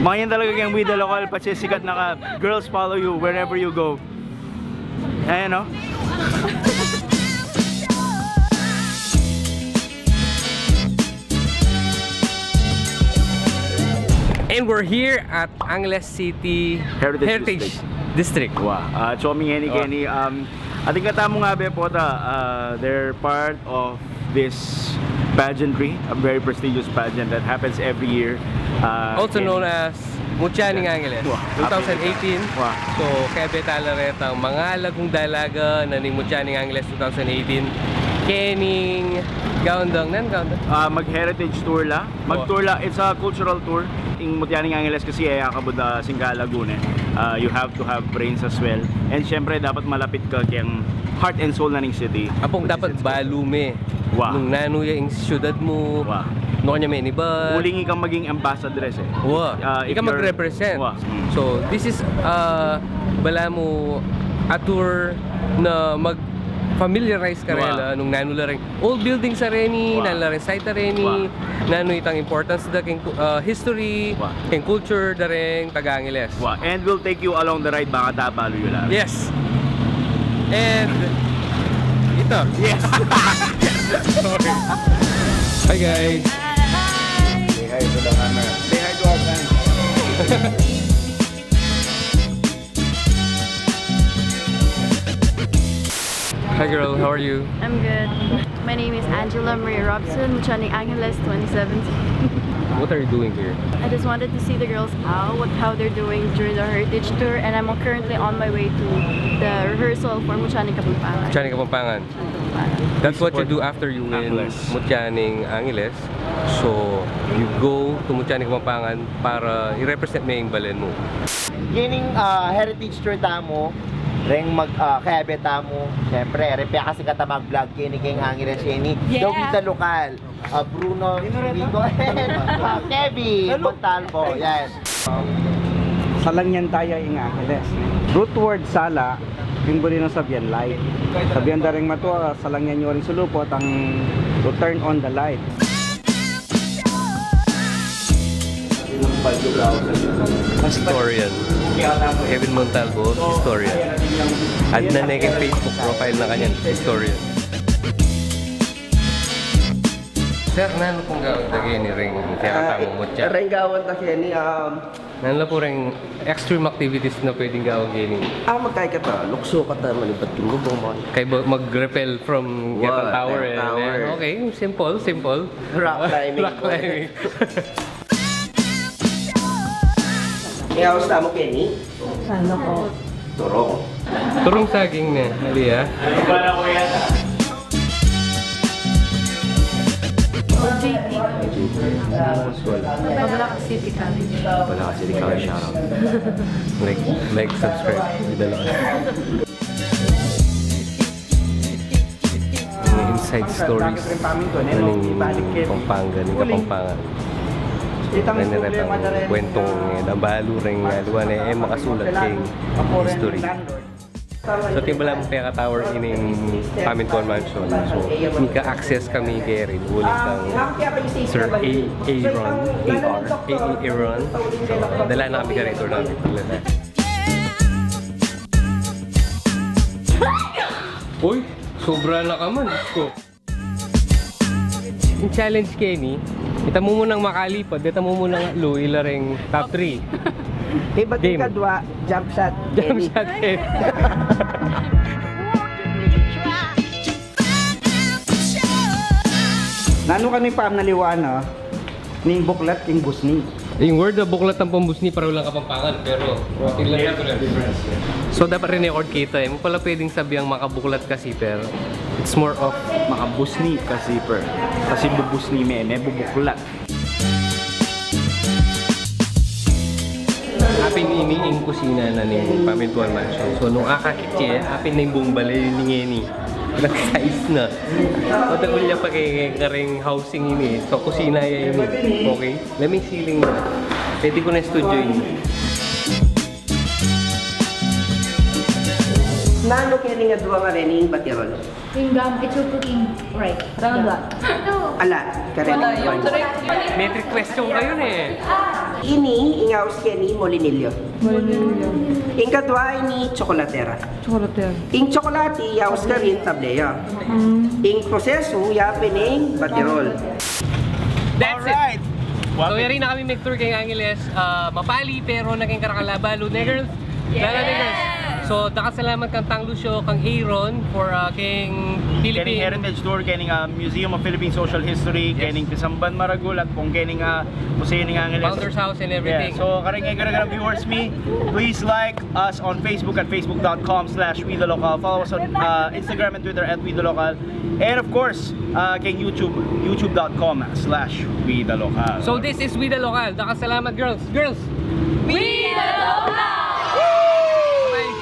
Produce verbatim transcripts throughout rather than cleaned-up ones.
Makanyan talaga keng Vida Local, pati sikat na ka. Girls follow you wherever you go. Ayan, no? And we're here at Angeles City Heritage Heritage District. District. Wa. Ah, Chomi ngeni, Wa. Keni, um, atin katamu ngabe pota, uh, they're part of this pageantry, a very prestigious pageant that happens every year. Uh, Also keni known as Mutya ning Angeles, Wa. two thousand eighteen. Wa. So, kayabe tala retang mangalagung dalaga na ning Mutya ning Angeles two thousand eighteen. Kening gawan dang, nan gawan dang? Ah, mag-heritage tour la. Mag-tour la, it's a cultural tour. Ing Mutya ning Angeles kasi e ya kabud, ah, singkalagu ne. Ah, you have to have brains as well. And syempre, dapat malapit ka keng heart and soul na ning city. Apung dapat balu me Wa. nung nanu ya ing syudad mu, Wa. nung kanya me ni ba. Uling ikang maging ambassadress e. Wa. Ah, if Ika you're mag-represent. Wa. Mm. So, this is, uh, balamu a tour na mag-familiarize ka Wa. rela nung nanu la ring old buildings a reni, Wa. nanu la ring site a reni, Wa. nanu itang importance da keng, uh, history, Wa. keng culture da ring taga-Angeles. Wa. And we'll take you along the ride, bang ata balu yu la. Yes. And ito. Yes. Hi, guys. Say hi to the camera. Say hi to our fans. Hi, girl. How are you? I'm good. My name is Angela Marie Robson, Mutya ning Angeles twenty seventeen. What are you doing here? I just wanted to see the girls how, what, how they're doing during the heritage tour, and I'm currently on my way to the rehearsal for Mutya ning Kapampangan. Mutya ning Kapampangan. That's what you do after you win Angeles. Mutya ning Angeles. So, you go to Mutya ning Kapampangan para i-represent me ing balen mu. Kening, ah, heritage tour tamu, reng mag, ah, kayabe tamu, syempre, reng pekasikat a mag-vlog keni keng Angeles keni. Yeah. Daw Vida Local, ah, Bruno Rico, and, ah, Kevin Montalvo, yan. Salangyan taya ing Angeles. Root word sala, ing buri nang sabian light. Sabian da ring matua, salangyan yu ring suluput, ang to turn on the light. Historian. Kevin Montalvo, historian. Add na ne keng Facebook profile na kanyan, historian. Sir, nanu pung gawan da keni reng kaya Ah, tamung Mutya? Reng gawan da keni, um, Nanu la pu reng extreme activities na pwedeng gawan keni? Ah, magkaykat a, luksu ka ta, malibat king bubong mu. Kaya ba mag-rappel from Wa, Quezon Tower, eh, tower. Okay, simple, simple. Rock climbing Rock po. climbing. May awas tamu keni? Ano po? Turong. Turong saging ne, ali, ah. J T. J T. Wala. Mabalacat City College. Mabalacat City College, shout out. Like, like, subscribe. Dalawa. Mga inside stories na ning Pampanga, ning Kapampangan. Kaya nila itang kwentong, eh, nabalu ring, ah, luwa na, eh, makasulat keng history. So, timbala mu peka tower ining Pamintuan Mansion. So, mika-access kami keri, uling kang Sir A-, Aaron, A R, A A Aaron. So, dala na kami keri, tour na kami. Uy, sobra na ka man, Diyos ko. Ing challenge keni, ita mu munang makalipad, ita mu munang luy la ring top three. Ibat Game. Ing kadwa, jump shot. Jump shot, eh. Nanu kanu ing pamaliwan, no? Ning buklat king busni. Ing word a buklat ampong busni, parehu lang Kapampangan, pero konti lang difference. So, dapat rin record kita, eh. Mu pala pwedeng sabiang makabuklat kasi, pero it's more of makabusni kasi, per. Kasi bubusni me, me bubuklat. Apin ini ing kusina na ning Pamintuan Mansion. So, nung akakit ye, apin na ing buung bale ning ngeni. Nag-size na. Matagul ya pa keng kareng housing ini. So, kusina ya ini. Okay? Laming ceiling na. Pwede ku na studio ini. Nanu keni ing adwa a reni, batirol? Ing gam, it's your cooking, right? Round one. Ala, kareni. Wala, yung correct. Metric question kayu ne. Ini, ing aus keni, molinillo. Molinillo. Ing kadwa ini, chocolatera. Chocolatera. Ing tsokolati, yaus karin, tableya. Mm. Ing prosesu, yapin ing batirol. That's it. Alright. So, yari na kami mag-tour keng Angeles. Ah, mapali, pero naging karakal a balu, ne, girls? Yes. Lala, ne, girls? So, dakal salamat kang Tang Lucio, kang Aaron, for, ah, keng Philippine Heritage Tour, keng, ah, Museum of Philippine Social History, yes, keng Pisamban Maragul, at pong keng, ah, Museo ning Angeles. Founders House and everything. Yeah, so, karing, karing, karing viewers mi, please like us on Facebook at facebook dot com slash We The Local. Follow us on, uh, Instagram and Twitter at We The Local. And of course, uh, keng YouTube, youtube dot com slash We The Local. So this is We The Local. Dakal salamat, girls. Girls! We The Local! Bye!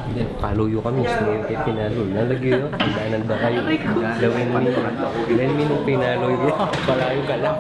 Hindi, palo yu kami, gusto mo yung pinalo. Nalagay yun, andanan ba kayo? Gawin mi, gawin mi nung pinalo yu. Palayo ka lang.